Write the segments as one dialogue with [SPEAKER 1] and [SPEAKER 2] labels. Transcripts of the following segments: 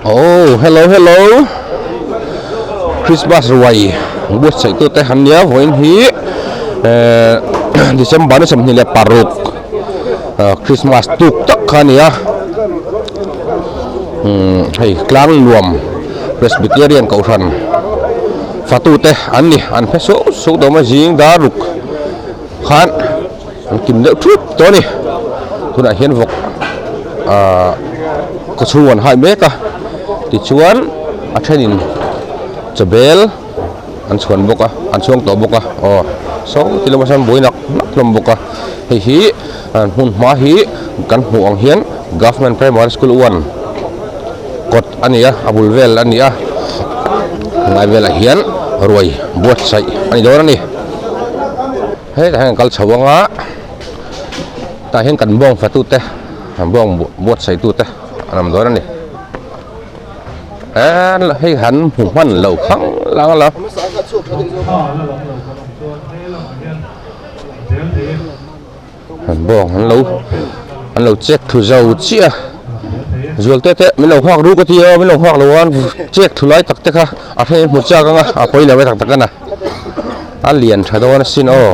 [SPEAKER 1] Oh hello hello Christmas ruai buatsaih tute an nia vawiin hi ehh December ni 26 ah Christmas tuk tak kha a ni a umm hei tlang nuam Presbyterian kohhran fatute an ni an hre suau suau tawh mai zing dar ruk khan an kim deuh thup tawh a ni tunah hian vawk ahh kaw chhung an hai mek a tichuan a thenin chawbel an chhuan bawk a an chhuang tawh bawk a aw saw ti lamah sawn buai nak nak hlawm bawk a hei hi hmun hma hi kan hmuh ang hian government primary school one kawt a ni a a bul vel a ni a helai velah hian ruai buatsaih a ni dawn a ni. Hetah hian kan kal chho anga tah hian kan bawng fatu te bawng buatsaih tu te an awm dawn a ni eee hei han hmu hman lo khang lang lo. An bawng an lo an lo check thu zo chiah a zual te te min lo nghak ru ka ti a min lo nghak lo a check thu lai tak te kha a then hmu chak anga a pawi lo e tak tak a na. A lian tha dawn asin aw.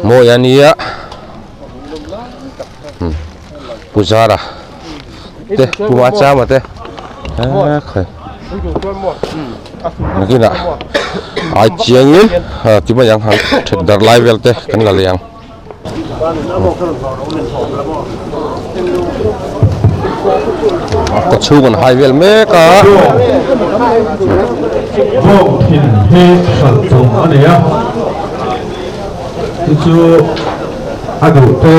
[SPEAKER 1] Mawi a nia Puzara te Puma Chama te ekhai nakinah ai chiangin ti mai ang han that dar lai vel te kan la leh ang. Kaw chhung an hai vel mek a.
[SPEAKER 2] Bawng thin hi hralh tum a ni a, chu chu a duhte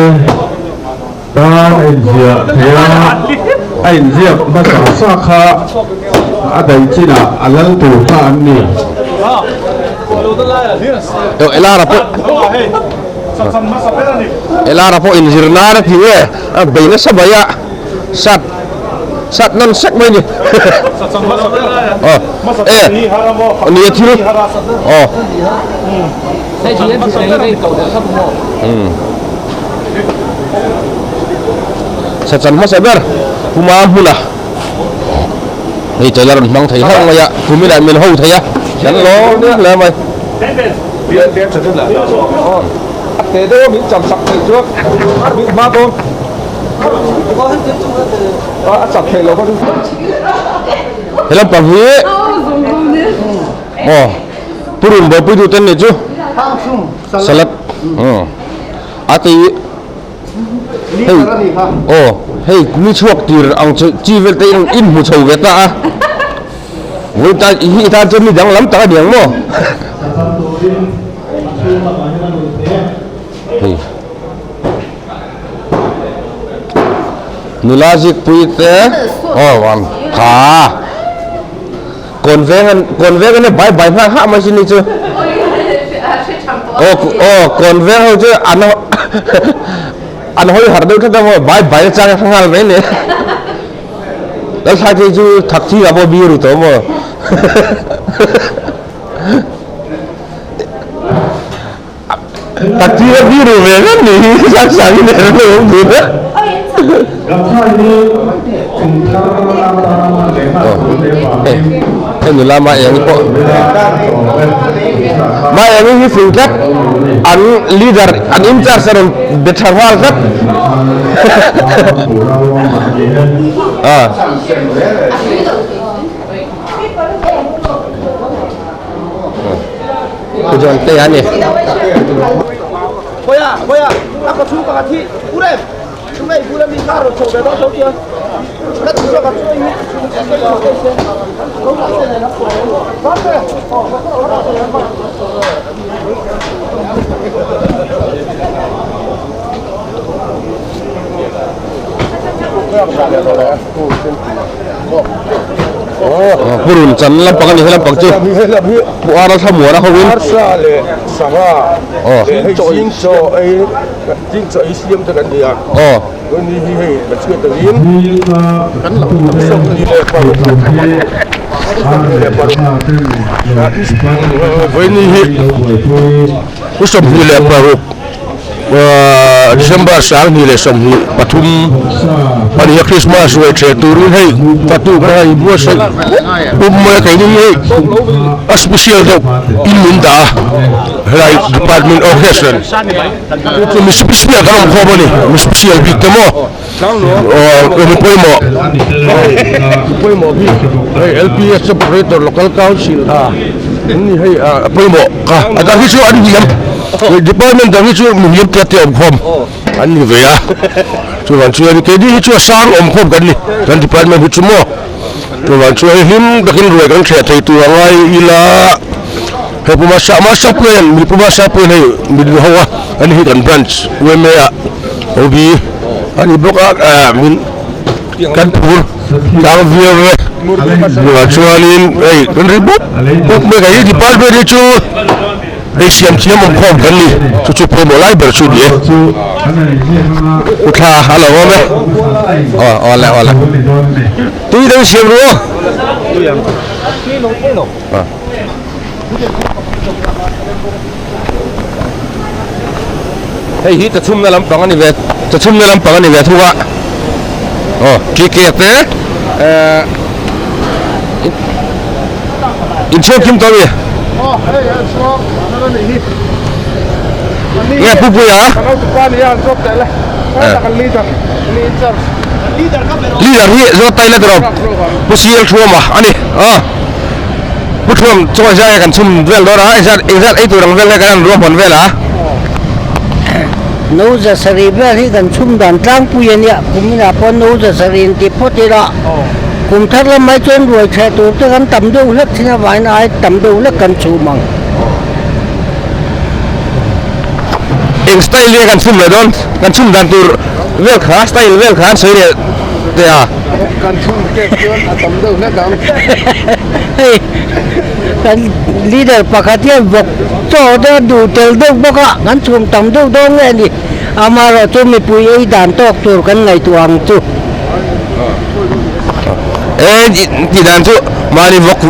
[SPEAKER 2] tan a inziah thei a, a inziak hmasa sa kha a daih chinah a lal tur kha an ni.
[SPEAKER 1] Elara pawh Elara pawh inzir nan a ti nge a bei nasa mai a sat sat nawn sek mai ni aw e nia thil aw sachan hmasa ber puma hmuna hei tailor an hmang thei hlauh mai a kumin ah min ho thei a kan lawm hle mai. He lampang hi aw purun buaipui duh ten nih chu salad a ti hei aw hei ni chhuak tir ang chu chi vel te in in hmu chho ve ta a vawi tan hi i tan chuan mi dang lam tak a ni ang maw hei nula zikpui te aw an tha kawn veng an kawn veng an bai bai nghal hah mai sin ni chu aw aw kawn veng ho chu an an hawi harh deuh tlat a maw bai bai chang a nghal mai ni lalthlai te chu thak thi ah pawh biru tawh maw Tak chi a biru ve vek ni hi sang sang in er lo awm dun a. Hei nula ma eng pawh ma eng hi fing tlat an leader an in charge a rawn be tha nghal tlat a. Pu John te a ni. Purun chan lampang a ni he lampang chu Pu Ara Thlamuana hovin
[SPEAKER 3] Arsa leh sangha leh hei chaw ei zing chaw ei siam te kan ni a ni hi hei ka chhiat angin kan lo 31 leh paruk vawiin ni hi.
[SPEAKER 1] Ni 26 December 2023 a ni a Christmas ruai ṭheh turin hei fatu kha hei buatsaih pum mai a keini hi hei a special deuh in min dah a helai department orchestra chu mi special kan awm khawm a ni mi special bik te maw aw mi pawimawh mi pawimawh bik hei L_P_S operator local council a an ni hei a pawimawh kha a dang hi chu an hniam department dang hi chu mi hniam tia te awm khawm an ni ve a chuvang chuan keini hi chu a sang awm khawm kan ni kan department hi chu maw chuvang chuan hlim takin ruai kan hreh thei tur a ngai ila hei puma sa master plan mi puma sa plan hei min ho a ani hi kan branch U_M_A ah O_B ani bawk a ah min kan phur tlang viau e chuvang chuanin hei kan ri bawp bawp mai ka hi department hi chu. Hei siam thiam awm khawm kan ni, chu chu pawimawh lai ber chu ni e. U thla a lo awm e. Aw aw le aw le. Tui deuh siam ru aw. Hei hi chachhumna lampang a ni ve, chachhumna lampang a ni ve thung a. Aw kike te eh Inchhung kim tawh mi? Nge pu Puia? Leader hi zawt ta ila tiraw Pu CL Thuama a ni a Pu Thuam chuan engzat nge kan chhum vel dawn a engzat engzat ei tur ang vel nge kan han ruahman vel a.
[SPEAKER 4] No za sarih vel hi kan chhum dan tlangpui a nia kuminah pawh no za sarih inti phawt ila. Kum thar lam mai chuan ruai chheh tur te kan tam deuh hlek thin avangin ai tam deuh hlek kan chhum ang.
[SPEAKER 1] Eng style nge kan chhum leh dawn? Kan chhum dan tur vel kha style vel kha an sawi leh teh a.
[SPEAKER 3] Kan chhum kek chuan a tam deuh hlek ang.
[SPEAKER 4] Hei kan leader pakhat hian vawk chaw te a duh tel deuh bawk a, kan chhum tam deuh dawn nge ni. Amaherawhchu mipui ei dan tawk tur kan ngaihtuah ang chu.
[SPEAKER 1] E tih dan chu mahni vawk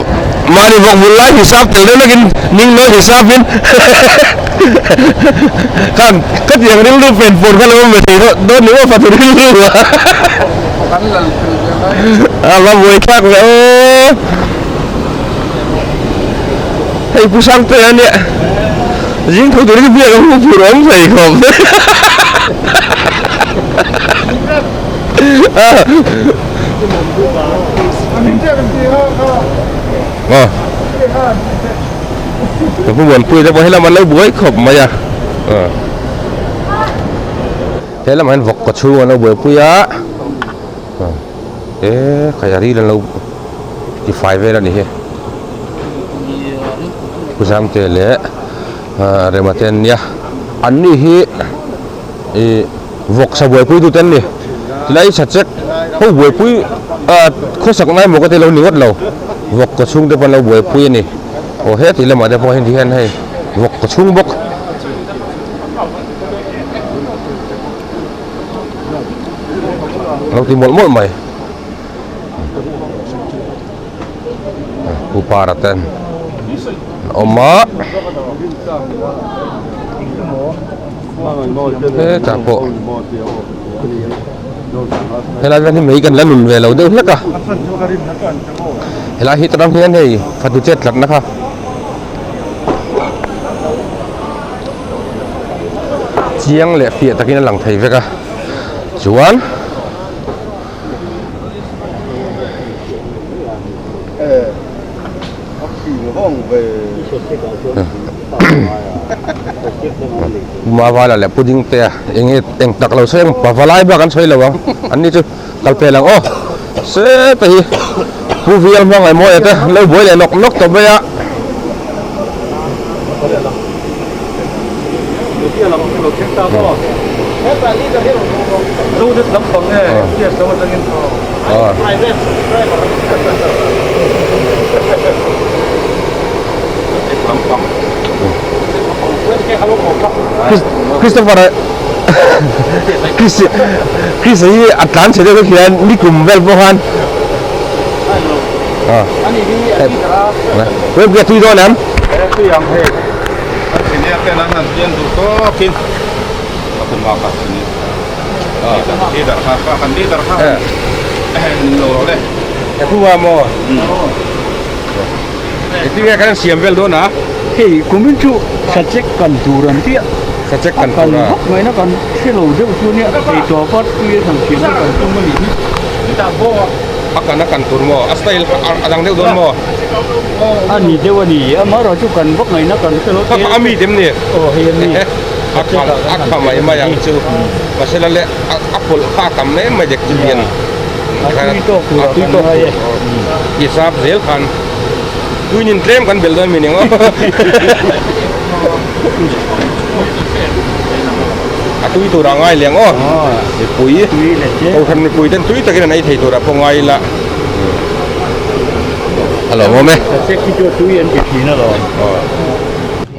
[SPEAKER 1] mahni vawk vul lai hisap tel deuh nakin ning nawi hisapin khan ka tiang rilru pen pawr kha lo awm ve thei dawn ni maw fatu rilru a va buai thlak ve aw hei pu Sangte a nia zing tho turin biak a hmu phur awm thei khawp. Ka pu Muanpui te pawh helam an lo buai khawp mai a helamah hian vawk kaw chhung an lo buaipui a e khai a ril an lo tifai vel a ni hi Pu Zamte leh Rema te an nia anni hi ih vawksa buaipui tu te an ni tilai chha chek ho buaipui ah khawsak ngai maw ka ti lo ni ngawt lo vawk kaw chhung te pawh an lo buaipui a ni aw he tih lamah te pawh hei hian hei vawk kaw chhung bawk lo ti mawlh mawlh mai pu para te an awm a. Hetah pawh helai vel hi mei kan la nun ve lo deuh hlek a helai hi tarang hian hei fatu chet tlatna kha chiang leh fiah takin a lang thei vek a chuan. Mavala leh pudding te a eng nge eng tak lo sawi ang pavalai bak an sawi lo ang an ni chu kal pel ang aw se te hi pu vial hmang ai mawi te an lo buai leh nawk nawk tawh mai a. Christopher Chris Chris hi a tlan chhe deuh hian nikum vel pawh khan a tui dawn em?
[SPEAKER 3] Tui ang hei.
[SPEAKER 5] ten an han pian duh tawkin a kum a khat ni leader kha kha kan leader kha nin lo rawh le
[SPEAKER 1] e thu a maw e tinge kan siam vel dawn a
[SPEAKER 6] hei kumin chu sachek kan tur an tia
[SPEAKER 1] sachek kan tur a
[SPEAKER 6] vak mai na kan hre lo deuh chu nia thei tawpa tui a thang siam te kan tum a nih hi
[SPEAKER 1] a kan a kan tur maw a style a dang deuh dawn maw
[SPEAKER 6] A ni deuh a ni, amaherawh chu kan vak ngaihna kan hre lo
[SPEAKER 1] te. A mi dem ni.
[SPEAKER 6] Aw hei a mi.
[SPEAKER 1] A tha a tha mai mai ang chu. Mahsela le a pawlh kha a tam em mai dek chu hian.
[SPEAKER 6] A tui tawk tur a kan ngai e.
[SPEAKER 1] I sap zel khan tuinin tlem kan belh dawn mi ni ang aw. A tui tur a ngai leh ang aw. Mipui kohhran mipui ten tui takin an ei thei tur ah pawh ngai ila. A lo awm e.
[SPEAKER 6] Sachek hi chu a tui an ti thin alawm.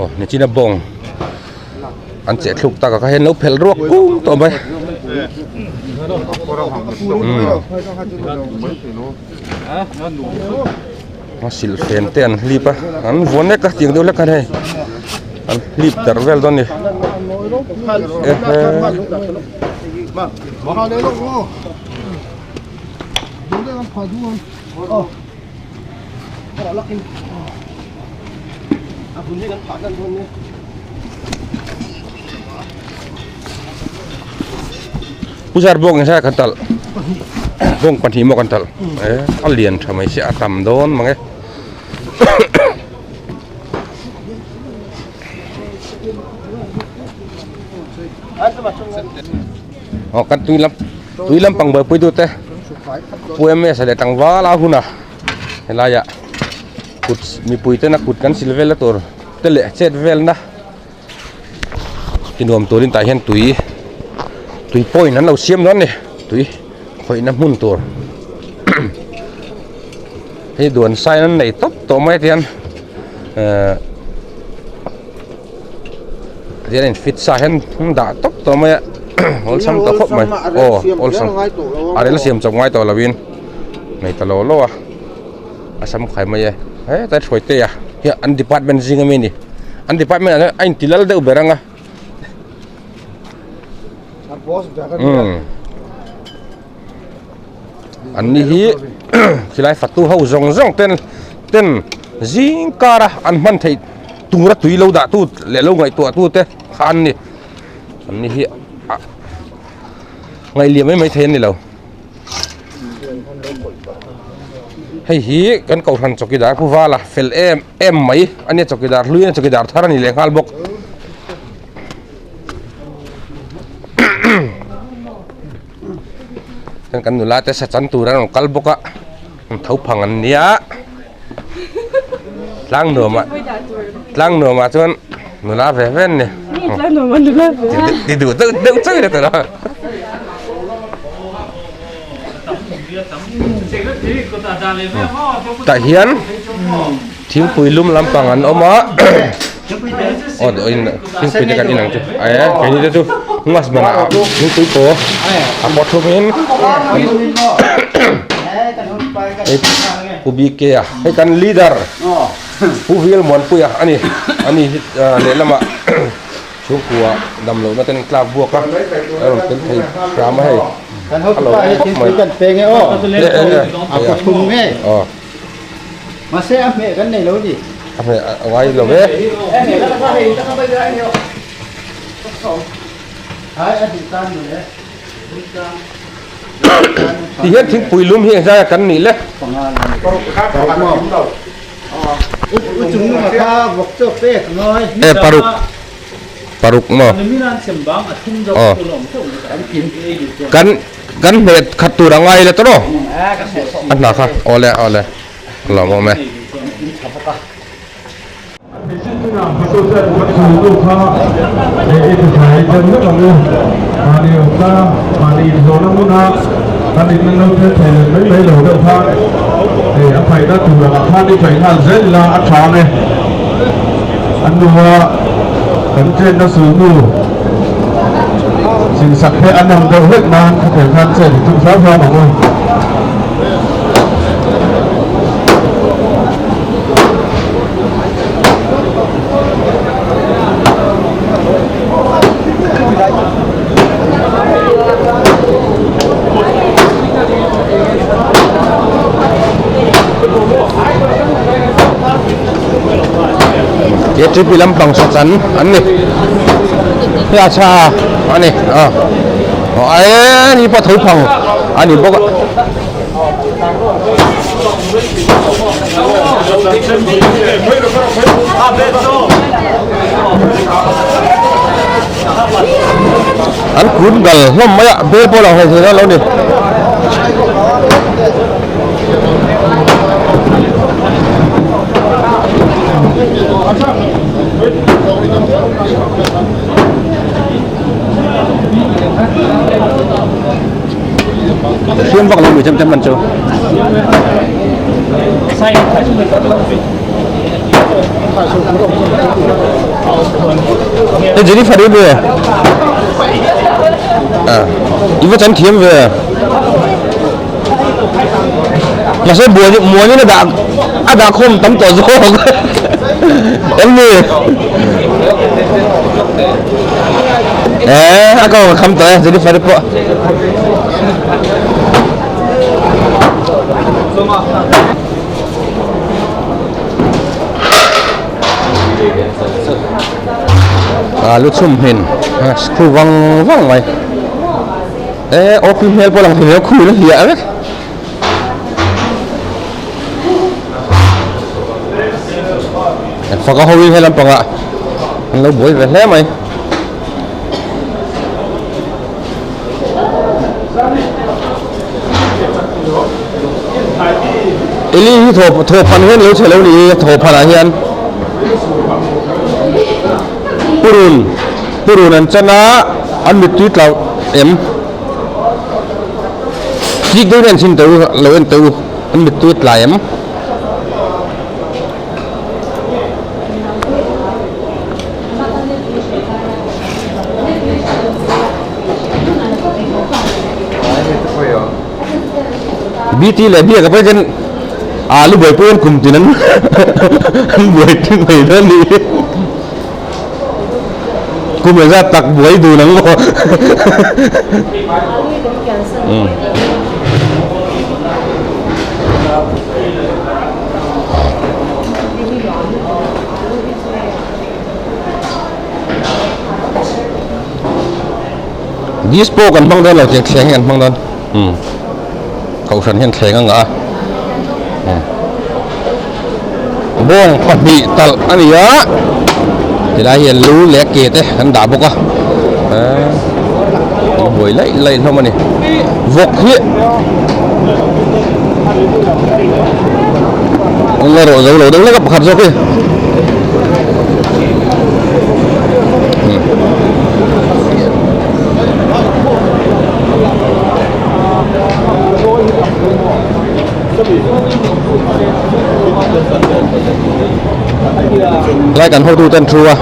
[SPEAKER 1] Aw nichina bawng an cheh thluk tak a kha hian lo phelh ruak kung tawh mai. A silh fen te an hlip a an vuan mek a tiang deuh hlek khan hei an hlip darh vel dawn a ni. Puzar bawng engzat kan talh bawng pahnih maw kan talh eh a lian tha mai sia a tam dawn mang e. Aw kan tui lam tui lampang buaipui tute Pu MS leh tlangval a hun a helaiah kut mipui tena kut kan sil velna tur te leh chet velna ti nuam turin tah hian tui tui point an lo siam dawn a ni tui khawihna hmun tur hei duan sign an nei tawp tawh mai atian ehh. Tihian in fit sa hian dah tawp tawh mai a awlsam ta khawp mai aw awlsam a rel siam chawp ngai tawh lovin nei ta lo lo a a sam khai mai e hetlai hruai te a hi an department zing ami a ni an department ah hian a inti lal deuh ber ang a umm an ni hi khilai fatu ho zawng zawng ten ten zing kara an hman theih tura tui lo dah tu leh lo ngaihtuah tu te kha an ni an ni hi ah ngaihliam mai mai thei an ni lo hei hi kan kohhran chawkidar pu vala fel em em mai a nia chawkidar hlui a chawkidar thar a ni leh nghal bawk. Chuan kan nula te sa chan tur an rawn kal bawk a tho phang an nia tlang nuam ah tlang nuam ah chuan nula ve ve an ni ti duh deuh deuh chauh ila tawh tah hian thingpui lum lampang an awm a aw in thingpui te kan in ang chu eh keini te chu ngas banah thingpui paw a pawt thum in hei pu BK a hei kan leader pu Vil Muanpuia a ni a ni hi lehlamah chhungkua dam lohna ten tlak buak a a rawn tel thei hram a hei a lo khawp mai aw.
[SPEAKER 6] Mahse a hmeh kan nei lo ni.
[SPEAKER 1] A hmeh a ngai lo ve. Ti hian thingpui lum hi engzai a kan nih le. E paruk paruk maw aw kan kan hmeh khat tur a ngai la tawh maw a hna kha awle awle a lawmawm e. MTP lampang sa chan an ni hei a chha a ni a ae ni pawh tho phang a ni bawk a. An kun gal hlawm mai a bel pawh lang hlei thei dawn lo ni. Hriam vak lo mi chem chem man chu. Ê Jennifer đi về. À, i va chan thiam ve. Mahse buai muanin a dah a dah khawm tam tawh zawk em ni? Ê a ko ka kham tawh e Jennifer pawh. A lu chhum hmin khu vang vang mai. E aw phi hmel pawh lang thei lo khu in a hliah vek. Faka ho in he lampangah an lo buai ve hle mai. Eli hi thaw thaw phan hian lo chhe lo ni thaw phan ah hian purun purun an chan a an mittui tlau em chik deuhin an chhin teh u lo en teh u an mittui a tlai em. BT leh biak a pawhin alu buaipui an kum tin an an buai thin mai dawn ni kum engzat tak buai dun ang maw Dispo kan hmang dawn lo tiang thleng hi kan hmang dawn umm kohhran hian thleng a ngah a bawng pahnih talh a ni a tilai hian lu leh ke te kan dah bawk a eee buai laih laih hlawm a ni vawk hi an la rawh zo lo deuh hlek a pakhat zawk hi. Lai kan hotu ten thu a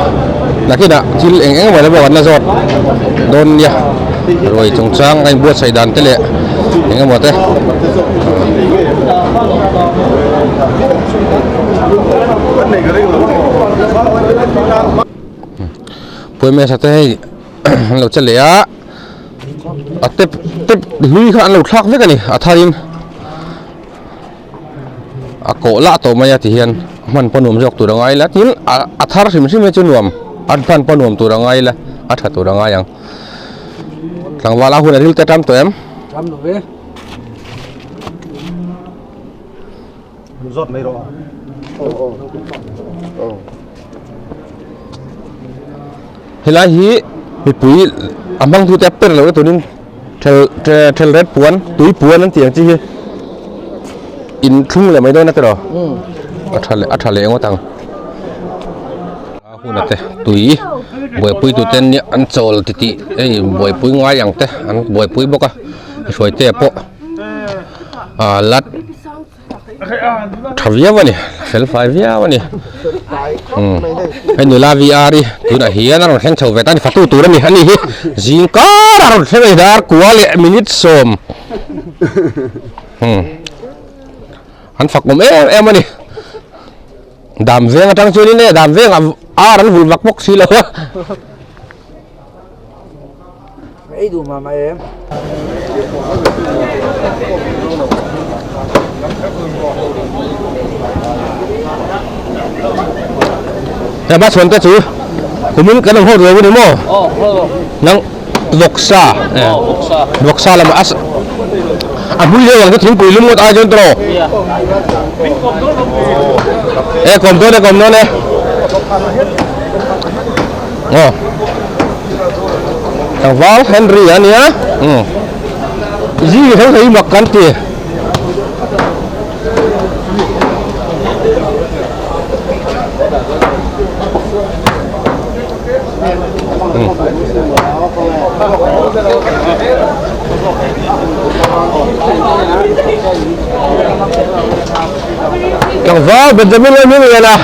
[SPEAKER 1] nakinah thil eng eng emaw emaw an la zawt dawn nia ruai chungchang a inbuatsaih dan te leh eng emaw te. Pawimawh te hei an lo che leh a a tep tep hlui kha an lo thlak vek a ni a thar in a kawh lah tawh mai a ti hian hman pawh nuam zawk tur a ngai la tin a thar hrim hrim hi chu nuam a hman pawh nuam tur a ngai la a tha tur a ngai ang tlangval a hun a ril te tam tawh em?
[SPEAKER 5] Zawt mai rawh
[SPEAKER 1] Helai hi mipui a hmang tu te a per loh na turin thel thel ret puan tui puan an tih ang chi hi in thlung leh mai dawn a tiraw a tha leh a tha leh ngawt ang a hun a te tui buaipui tu te nia an chawl titih hei buaipui ngai ang te an buaipui bawk a hruaite pawh ah lat. Tha viau a ni fel fai viau a ni umm hei nula VR hi tunah hian a rawn thleng chho ve ta a ni fatu tur a ni ani hi zing kar a rawn thleng a ni dar kua leh minute sawm umm an fak awm em em a ni dam veng atang chuanin e dam vengah ar an vul vak bawk si lo a.
[SPEAKER 6] Ei duh mah mah em.
[SPEAKER 1] Hema chhuan te chu kumin kan awm ho lo a ni maw? Nang vawksa vawksa lamah a a hmui deuh ang chu thingpui lum ngawt ai chuan tawh e kawm dawn e kawm dawn e aw tlangval Henry a nia zing hi tho thei mak kan ti. Tlangval Benjamin leh hming lian a.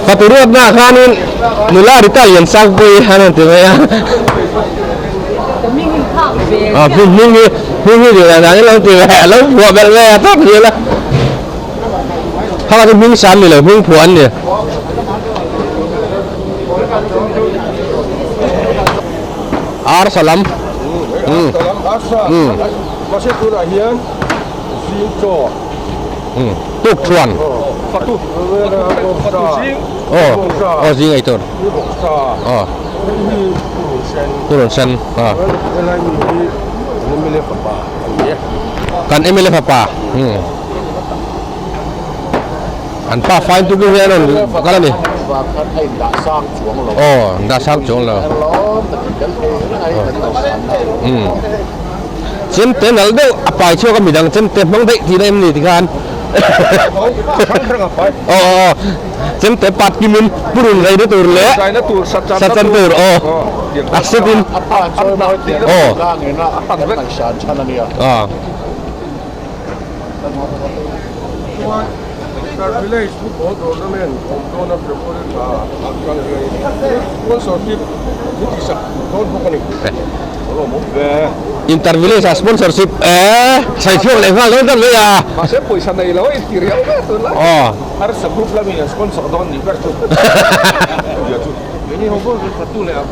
[SPEAKER 1] Fatu ruatna ah khanin nula Rita Liansangpuii an rawn ti mai a. Ah hming hi hming hi dil dan in lo ti ve a lo phuah belh ve a tawp zel a. Kha chu hming san ni lo hming phuah an ni. Ar salam.
[SPEAKER 3] Salam arsa. Mahse tunah hian zing chaw.
[SPEAKER 1] Tuk chuan. Aw aw zing ei tur. Aw. Purun sen. Aw. Kan MLA fapa. An pa fine tukin hian an rawn kal a ni. Aw dah sang chuang lo. Chemte nalh deuh a pai chhuak a midang chemte hmang daih tih na em ni tikhan aw aw aw chemte pat kimin purun zaina tur leh sachan tur aw a set in aw aw.
[SPEAKER 3] Village football tournament awm dawn a February thla ah kal hian sponsorship hi tihsak dawn bawk a ni.
[SPEAKER 1] Inter village ah sponsorship eh chhai chhuak leh nghal dawn dawn mai a.
[SPEAKER 5] Mahse pawisa nei lo a inti riau ber tun lai.
[SPEAKER 1] Aw.
[SPEAKER 5] Harsa group lamin an sponsor dawn nih ber chu. Zia chu. Keini ho pawh kan fatu leh ang.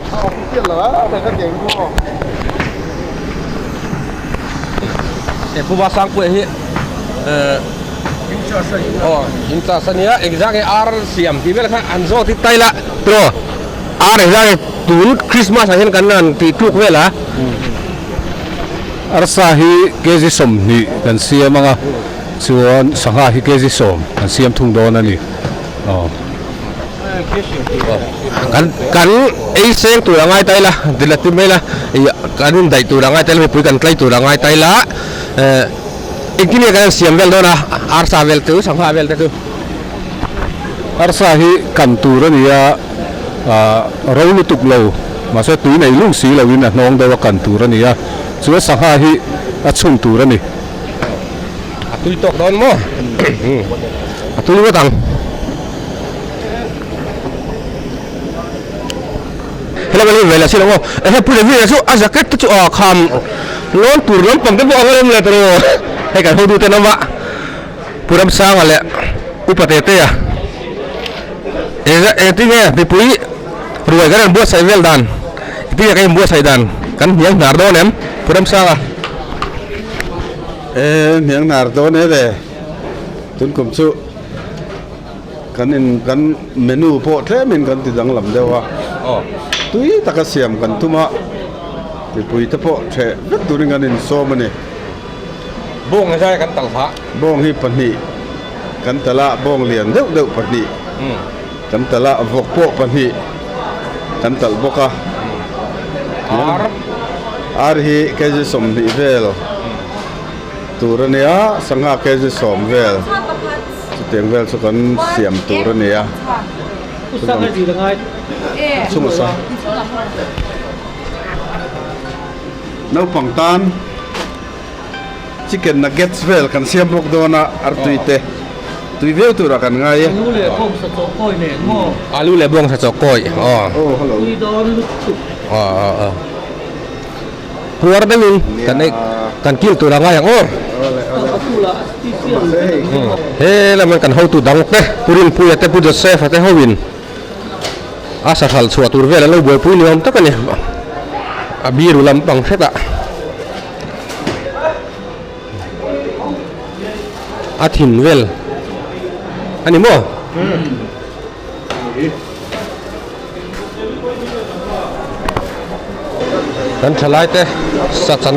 [SPEAKER 5] A official lo a ka tiang chu maw.
[SPEAKER 1] He Puma Sangpuia hi eh aw in class a nia exact hi ar siam tih vel kha an zawt hi taila tiraw ar exact hi tun Christmas ah hian kan han tih tluk vel a.
[SPEAKER 2] Arsa hi kg 20 kan siam anga chuan sangha hi kg 10 kan siam thung dawn a ni aw.
[SPEAKER 1] Kan kan ei seng tur a ngai ta ila dil a ti mai ila ih kan indaih tur a ngai ta ila mipui kan tlai tur a ngai ta ila eh engtin nge kan han siam vel dawn a arsa vel chu sangha vel te chu.
[SPEAKER 2] Arsa hi kan tur a ni a ah ro lutuk lo mahse tui nei lung si loin a hnawng deuh a kan tur a ni a chuan sangha hi a chhun tur a ni.
[SPEAKER 1] A tui tawk dawn maw? A tui ngawt ang. Hello ka vel a si lo maw? Ehe pu David-a chu a jacket te chu a kham lawn tur lampang te pawh a ngaih lem tawh lo. Hei kan hotu te an awm a, Pu Ramsanga leh Upa Tetea. Engtin nge mipui ruai kan rawn buatsaih vel dan? Engtin nge kan inbuatsaih dan? Kan hniang hnar dawn em Pu Ramsanga?
[SPEAKER 2] E hniang hnar dawn e le. Tun kum chu kan in kan menu pawh tlemin kan ti danglam deuh a. Tui taka siam kan tum a, mipui te pawh theh vek turin kan insawm a ni.
[SPEAKER 1] Bawng hi zai kan tal phah.
[SPEAKER 2] Bawng hi pahnih kan tal a, bawng lian deuh deuh pahnih kan tal a, vawk pawh pahnih kan talh bawk a.
[SPEAKER 1] Ar.
[SPEAKER 2] Ar hi kg 20 vel tur a nia, sangha kg 10 vel chutiang vel chu kan siam tur a nia. Chunga sa. Naupang tan chicken nuggets vel kan siam bawk dawn a, artui te tui viau turah kan ngai e.
[SPEAKER 6] Alu leh bawng sa chawh kawi nen maw?
[SPEAKER 1] Alu leh bawng sa chawh kawi aw.
[SPEAKER 2] Aw hello.
[SPEAKER 6] Tui dawn lutuk.
[SPEAKER 1] Aw aw aw. Puar deuhin kan ei kan kil tur a ngai ang aw. He lamah kan hotu dang te Pu Rinpuia te Pu Joseph-a te hoin. A sahral chhuah tur vel an lo buaipui ni awm tak a ni. A biru lampang hretah. A thin vel a ni maw? Kan thalai te sachan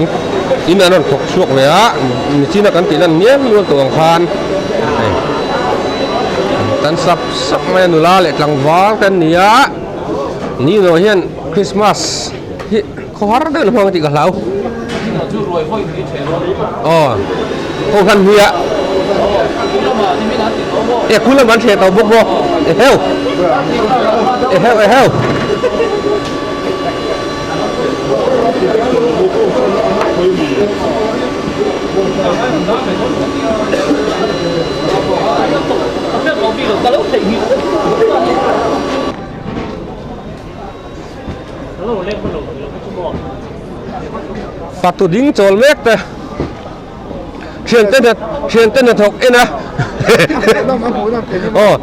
[SPEAKER 1] in an rawn thawk chhuak ve a, nichina kan tih lan mial mial tawh ang khan hei kan sap sap mai a nula leh tlangval te an ni a, ni nawh hian Christmas hi khawhar deuh in a hmang tih ka hlau. Aw ho hlan hi a e kul lam an hreh tawh bawk maw eheu eheu eheu. Fatu ding chawl mek te thiante hna thiante hnathawk en a aw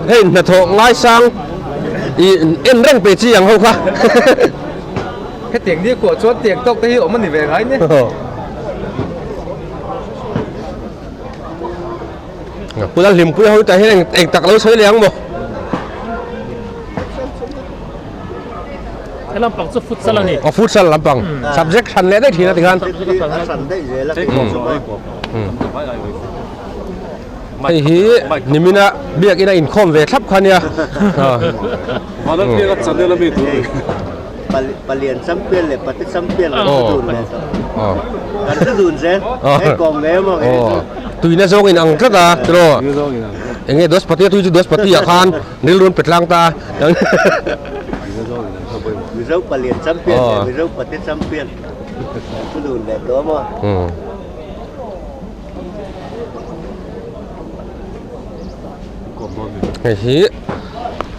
[SPEAKER 1] hei hnathawh ngaisang ih en reng pe chi ang ho kha.
[SPEAKER 7] Hetiang ni kuah chuan tiang tawk te hi awm a ni ve ngai nia.
[SPEAKER 1] Pu Lalhlimpuia ho tah hian eng tak lo sawi leh ang maw?
[SPEAKER 8] He lampang chu futsal a ni.
[SPEAKER 1] Aw futsal lampang. Subject hran leh daih thin a tikhan. Hei hi nimina biakin a inkhawm ve thlap kha nia.
[SPEAKER 4] Palian champion leh pate champion kan thu dun leh tawh. Kan thu dun zel. Hei kawm ve maw kei chu.
[SPEAKER 1] Tuina zawng in ang tlat a tiraw. Enge dos patia tui chu dos patia khan rilru an pe tlang ta.
[SPEAKER 4] Mizo palian champion leh Mizo pate champion kan thu dun leh tawh maw.
[SPEAKER 1] Hei hi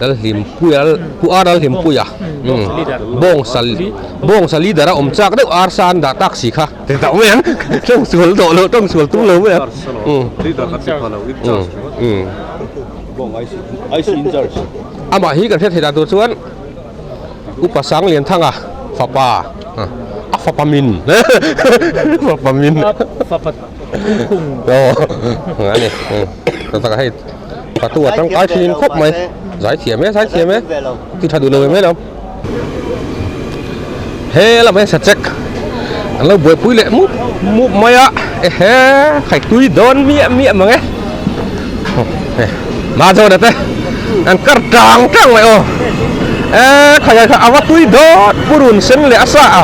[SPEAKER 1] Lalhlimpuia Pu A Lalhlimpuia bawngsa bawngsa leader a awm chak deuh arsa an dah tak si kha ti tauh mai ang tawng sual tawh lo tawng sual tum lo mai ang amah hi kan hriat theih dan tur chuan Upa Sanglianthanga fapa a fapa min fapa min aw a ni tak hei fatu a tangkai thin khawp mai zai thiam e zai thiam e ti tha duh lo em em he lamah hian sachek an lo buaipui leh mup mup mai a ehe khai tui dawn miah miah mang e Mahzawn te an kar tang tang mai aw e khai khai a va tui dawt purun sen leh a sa a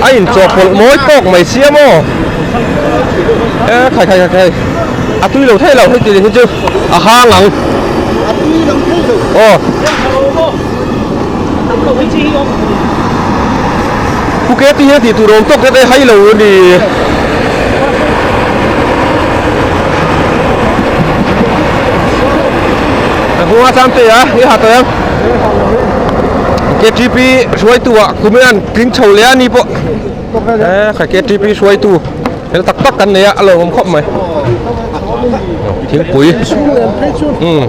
[SPEAKER 1] a in chawhpawlh mawi tawk mai sia maw e khai khai khai a tui lo thei lo hei tih hi chu a hang ang aw Phuket hi tih tur awm tawk te hai lo a ni. Ka hmu a chang te a i ha tawh em KTP hruaitu ah kumin an tling chho leh a ni pawh e kha KTP hruaitu fel tak tak kan nei a a lo awm khawp mai thingpui umm.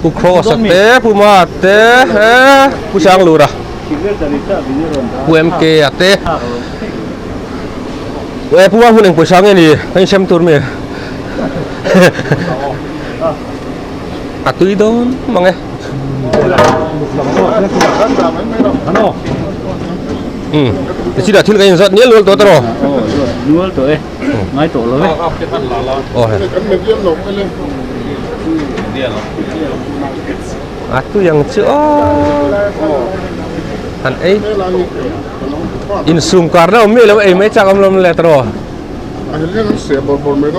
[SPEAKER 1] Pu Cross a te Pu Ma te Pu Sanglura Pu MK a te e Pu Ma hun eng pawisa nge ni ka insem tur mi a tui dawn mang e um tichina thil ka inzat nial nual tawh tawh
[SPEAKER 6] nual tawh e ngai tawh lo e
[SPEAKER 1] a tui ang chu aw han ei insum kar na awm miah lo ei mai chak awm lo le tawh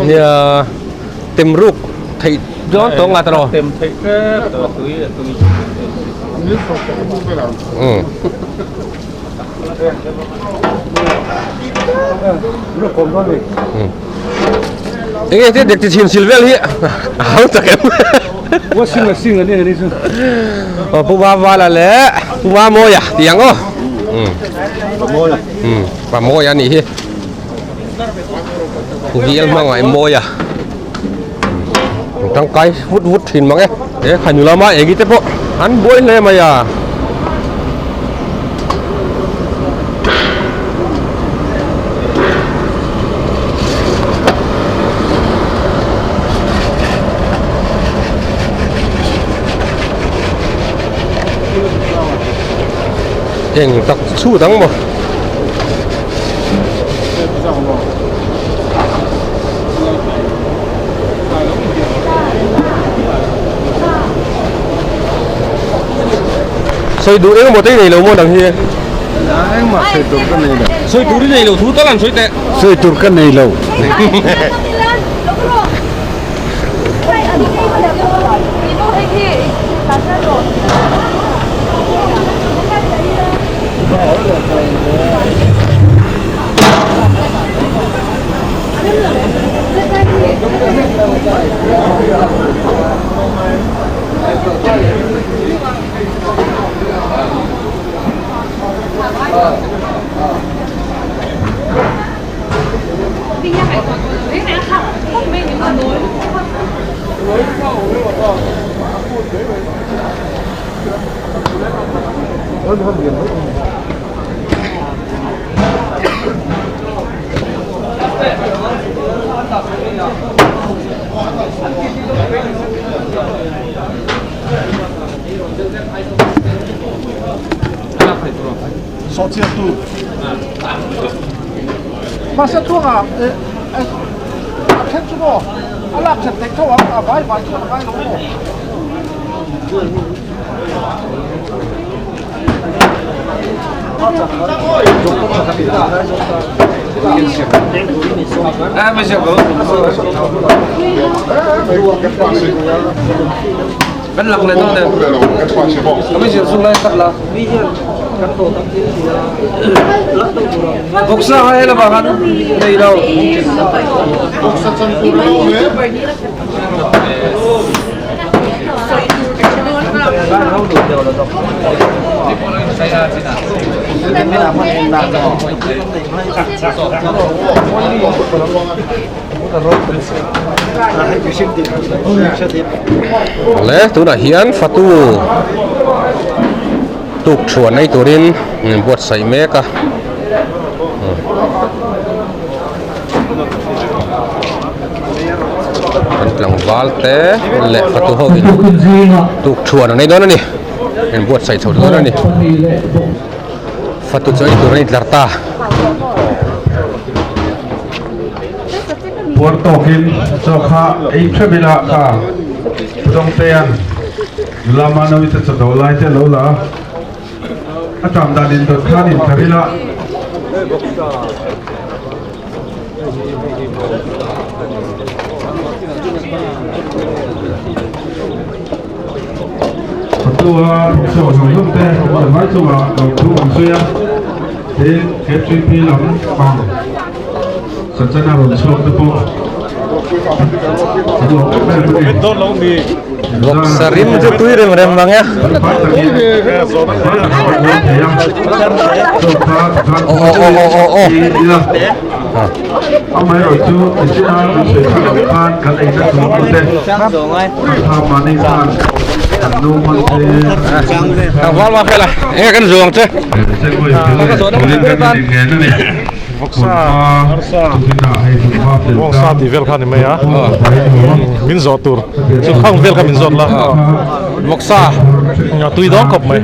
[SPEAKER 1] nia tem ruk theih dawn tawh nga tawh
[SPEAKER 6] tem theih tep tawh tui a tui
[SPEAKER 1] Enge te dek ti chhin sil vel hi a hau tak em.
[SPEAKER 6] Washing machine ani ani chu.
[SPEAKER 1] Aw Pu Vavala leh Pu Mamawia tih ang aw.
[SPEAKER 2] Pamawia.
[SPEAKER 1] Pamawia anih hi. Pu VL hmangaih Mawia. An tangkai vut vut thin mang e. He khainu lama egi te pawh an buai hle mai a. Eng tak chhut ang maw? Sawi duh engemaw te i nei lo maw nang hi?
[SPEAKER 2] Engmah sawi tur ka nei lo.
[SPEAKER 1] Sawi tur i nei lo thu tal an sawi teh.
[SPEAKER 2] Sawi tur ka nei lo.
[SPEAKER 1] Awle tunah hian fatu tuk thuan ei turin an buatsaih mek a. Kan tlangval te leh fatu ho in tuk thuan an ei dawn a ni an buatsaih chho dawn a ni fatu chu ei tur an intlar ta.
[SPEAKER 2] Puar tawkin chaw kha ei hrep ila kha Dawngtea'n nula Manawi te chaw do lai te a lo la a, a ṭam dan in dawt khan intlar ila. Patua thawkchhuak zawng zawng te zan vai chungah lo thu an sawi a, tin KTP lam pang Sachana rawn chhuak te pawh an lawm em em a ni.
[SPEAKER 1] Vawksa rim chu tui rem rem mang e. Aw aw aw aw aw aw. Tlangval ma fela enge kan zuang che.
[SPEAKER 8] Vawksa tih vel kha a ni mai a min zawh tur chu khang vel kha min zawt la.
[SPEAKER 1] Vawksa
[SPEAKER 8] tui dawn khawp mai.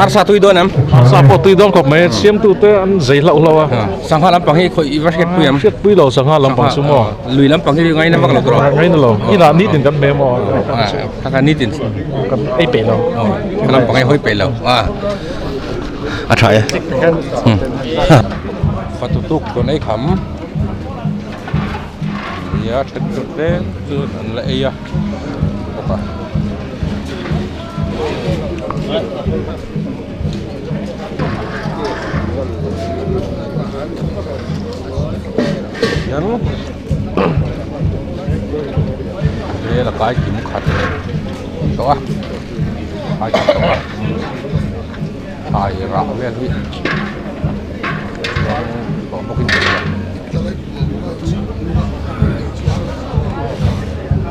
[SPEAKER 1] Arsa tui dawn em?
[SPEAKER 8] Arsa pawh tui dawn khawp mai siamtu te an zei hlauh hlauh a.
[SPEAKER 1] Sangha lampang hi khawi i va hriatpui em?
[SPEAKER 8] Hriatpui lo sangha lampang chu maw?
[SPEAKER 1] Lui lampang hi ngaina vak lo tur aw.
[SPEAKER 8] Ngaina lo. Inah nitin kan hme maw?
[SPEAKER 1] Kha nitin.
[SPEAKER 8] Kan ei peih lo.
[SPEAKER 1] Kha lampang hi hawi peih lo. A tha e. Fatu tuk chuan ei kham. Nia then chu tlem chu an la ei a bawk a. Hian. Kai kim khat tawh a kai kim tawh a thlai rah vel hi chuan tawh bawkin ka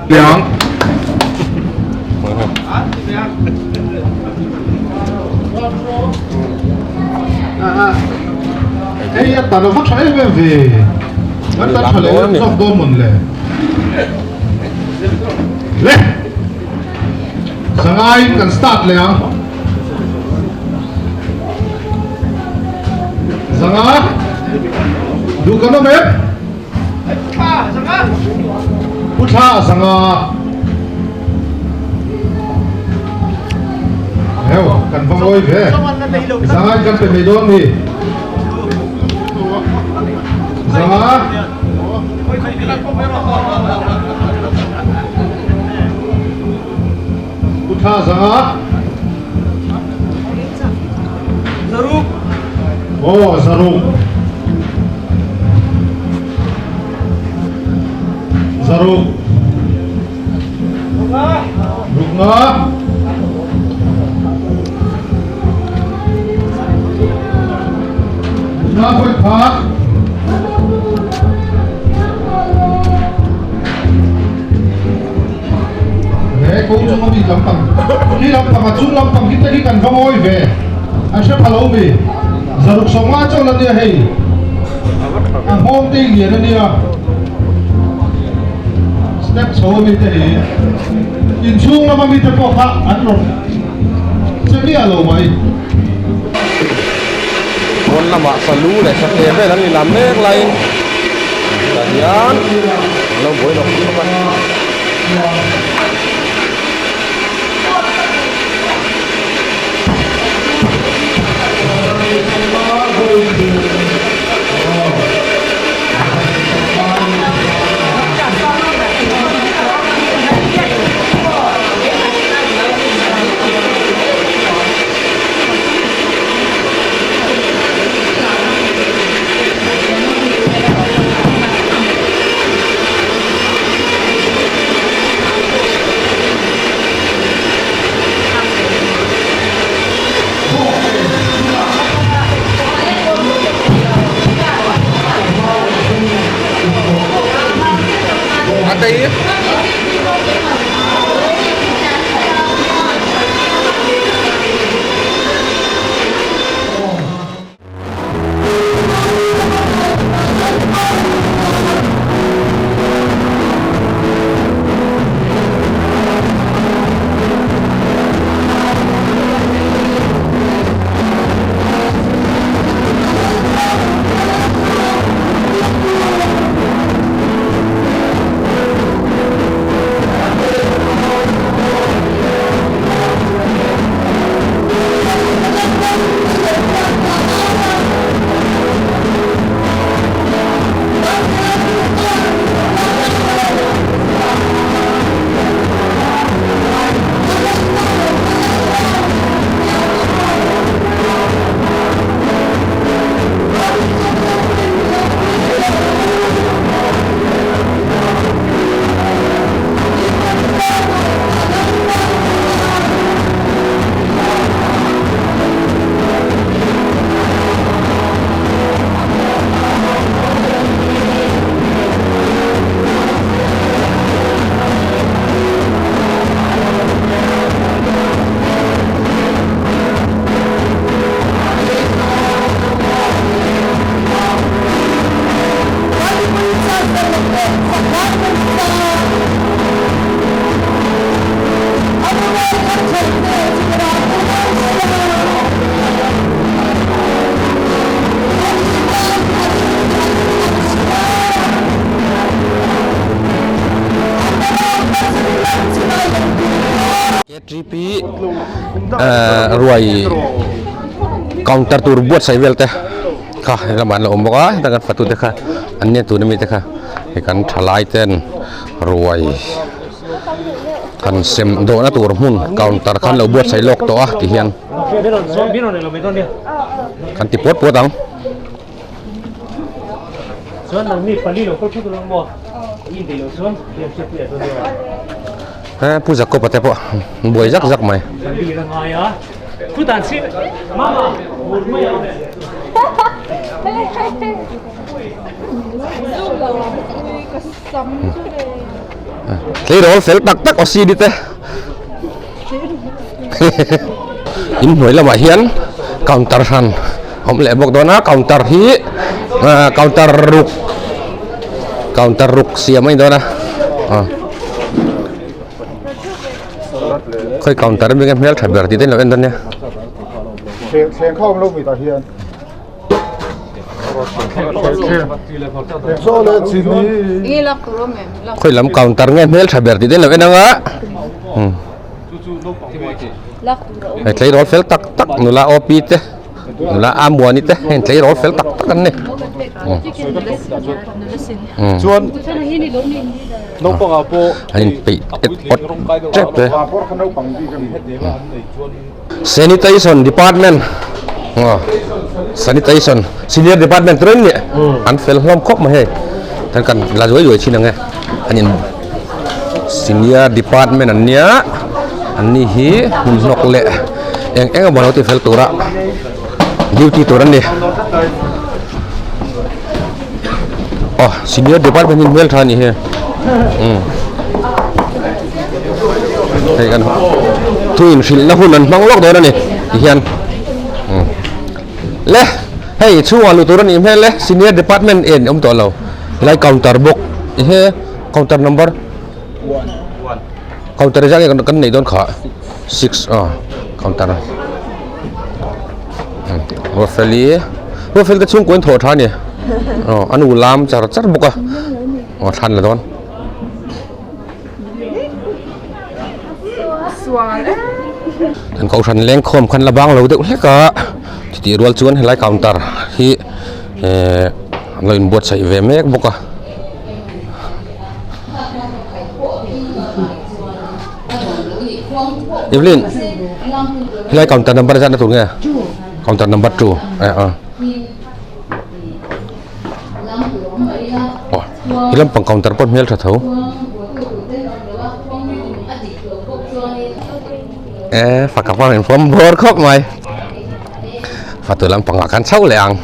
[SPEAKER 1] hria.
[SPEAKER 8] Hei a tan a va tha em em ve kan tan tha leh zawk dawn mawn le le zangaiin kan start leh ang zanga duh kan awm em Pu thla zanga Heo kan va ngawi ve zanga in kan pe mai dawn ni zanga Pu thla zanga Zaruk Oh zaruk Zaruk Ruknga Ruknga khoi phak He ko chung ami lampang khi lampang a chung lampang khi te khi kan va ngawi ve an hre pha lo mi zaruk sawmnga chawl ania hei a nghawng te lian ania step chho ami te hi inchhung lama mi te pawh kha an rawn che miah lo mai.
[SPEAKER 1] Pawn lamah salu leh sahle vel an inlam mek laiin tah hian an lo buai lawk lawk a. KTP ruai counter tur buatsaih vel te kha helamah an lo awm bawk a heta kan fatu te kha an nia tuna mite kha hei kan thalai ten ruai han sem dawhna tur hmun counter kha an lo buatsaih lawk tawh a ti hian kan ti puat puat ang. He Pu Jacob-a te pawh an buai zak zak mai. Tleirawl fel tak tak aw CD te in hnuai lamah hian counter hran a awm leh bawk dawn a counter hi ah counter ruk counter ruk siam a ni dawn a ah khawi counter ami nge hmel tha ber tih te in lo en dawn nia. Khawi lam counter nge hmel tha ber tih te in lo en ang a hei tleirawl fel tak tak nula OP te nula Amuani te heng tleirawl fel tak tak an ni an inpeih et awt tep te. Sanitation department aw sanitation senior department tur an nih an fel hlawm khawp mai hei tan kan la zuai zuai thin ang e an in senior department an nia an ni hi hmun hnawk leh eng eng emaw lo ti fel tura duty tur an ni aw senior department hi hmeltha a nih hi umm hei kan thu inhrilh na hun an hmang lawk dawn a ni ti hian umm le hei chhungah luh tur a nih hmel e senior department en awm tawh lo helai counter bawk ehe counter number counter zat nge kan neih dawn kha six aw counter Ruatfeli Ruatfeli te chhungkaw in thawh tha a ni aw an u lam char char bawk a aw thlan la dawn kan kohhran lengkhawm khan la bang lo deuh hlek a chutih rual chuan helai counter hi ehh an lo inbuatsaih ve mek bawk a. Evelyn helai counter number zat na tur nge counter number 2 eh a aw he lampang counter pawh hmel tha tho eh faka pawh a infawm bawr khawp mai fatu lampangah khan chho leh ang.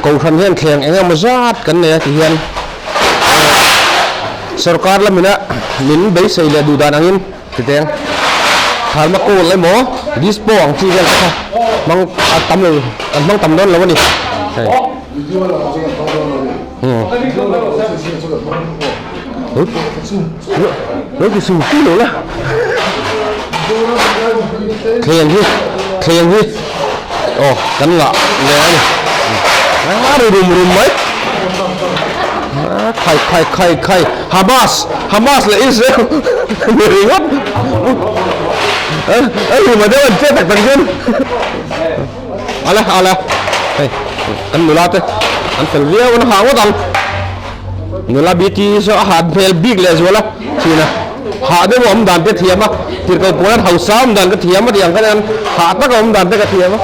[SPEAKER 1] Kohhran hian thleng eng emaw zat kan nei a ti hian sorkar lamina min beisei leh duh dan angin titeng thermocol emaw dispo ang chi vel te kha hmang a tam lo kan hmang tam dawn lo a ni hei Lo ti sung pui lo la. Thleng hi thleng hi aw kan ngah leh a ni. A ri rum rum mai. Khai khai khai khai Hamas Hamas leh Israel ni ringawt. A ri ma deuh an che tak tak chuan. Ala ala hei kan nula te an fel viau an ha ngawt ang. Nula BT saw a hat hmel bik leh zual a thin a, hah deuh a awm dan te thiam a, tirhkoh pawl an hausa awm dan ka thiam a tih ang khan hah tak a awm dan te ka thiam a.